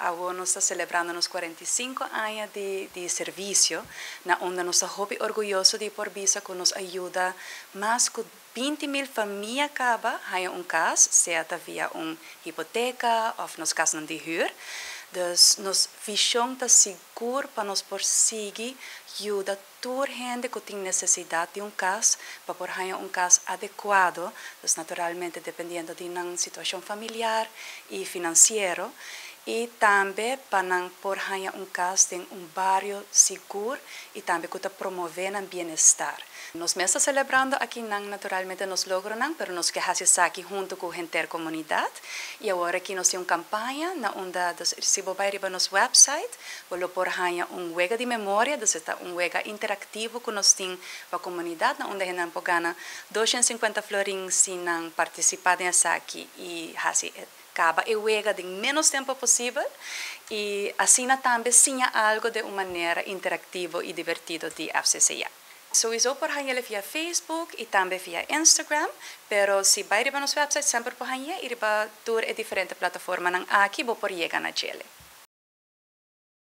Awo nos ta celebrando nos 45 aña di servicio, na unda nos ta hopi orguyoso di por bisa cu nos a yuda mas cu 20 mil famia caba haya un cas, sea ta via un hipoteca of nos cas di huur. Dus nos vision ta sigur pa nos por sigui yuda tur hende cu tin necesidad di un cas, pa por haya un cas adecua, dus naturalmente dependiendo di nan situacion familiar y financiero, y tambe pa nan por haya un cas den un bario sigur y tambe cu ta promove nan bienestar. Nos mes ta celebrando aki nan naturalmente nos logronan, pero nos kier haci esaki hunto cu henter comunidad. Y awor aki nos tin un campaña na unda, dus, si bo bay riba nos website, bo lo por haya un wega di memoria, dus ta un wega interactivo cu nos tin pa comunidad, na unda nan por gana 250 florin si nan participa den esaki y haci caba e wega den menos tempo posibel y asina tambe siña algo di un manera interactivo y divertido di FCCA. Sowieso por haña via Facebook y tambe via Instagram, pero si bay riba nos website semper por haña y riba tur e diferente plataformanan aki bo por yega na dje.